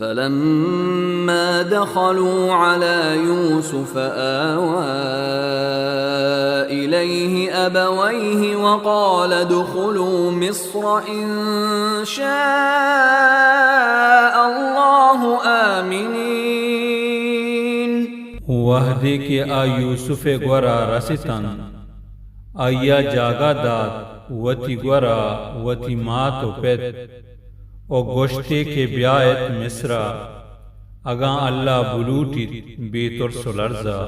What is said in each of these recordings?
فلما دخلوا على يوسف آوى إليه أبويه وقال ادخلوا مصر إن شاء الله آمنين. وہدے کہ آ یوسف ءِ گورا رستنت، آئی ءَ جاگہ دات وتی گورا وتی مات و پت، و گوشتے کہ بیا ات مصرا، اگاں اللہ بلوٹیت، بے ترس و لرزا.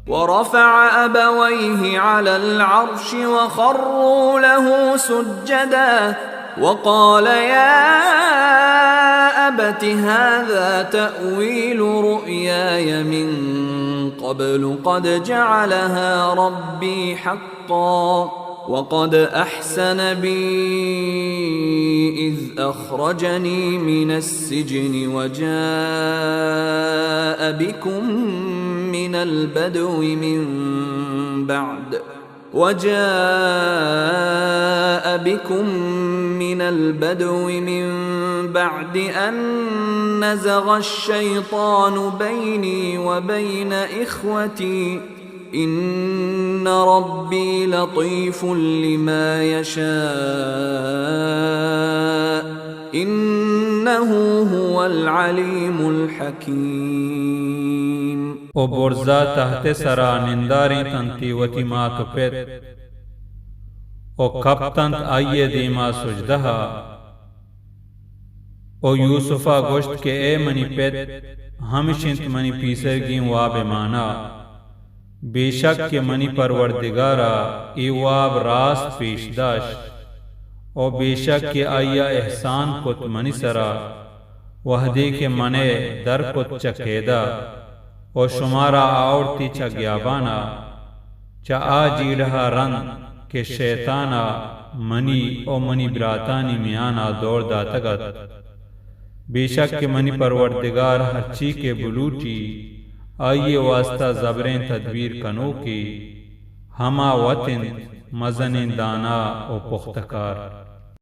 ورفع أبويه على العرش وخروا له سجدا وقال يا أبت هذا تأويل رؤياي من قبل قد جعلها ربي حقا وقد أحسن بي إذ أخرجني من السجن وجاء بكم من البدو من بعد وجاء بكم من البدو من بعد أن نزغ الشيطان بيني وبين إخوتي إن ربي لطيف لما يشاء إنه هو العليم الحكيم. و برزا تہت ءِ سرا نندارینتنتی وتی مات و پت، و کپتنت آئی ءِ دیما سجدہا. و یوسفا گوشت کہ اے منی پت، ہمش انت منی پیسرگیں واب ءِ مانا. بے شک کہ منی پروردگارا اے واب راست پیش داشت، و بے شک کہ آئیا احسان کت منی سرا، وہدے کہ منے در کت چہ قیدا، و شمارا آورتی چہ گیابانا، چہ آ جیڑہا رند کہ شیطانا منی و منی براتانی میانا دور داتگ ات. بے شک کہ منی پروردگار ہرچی کہ بلوٹی، آئی ءِ واستا زبریں تدبیر کنوکے، ہما وت انت مزنیں دانا و پختہ کار.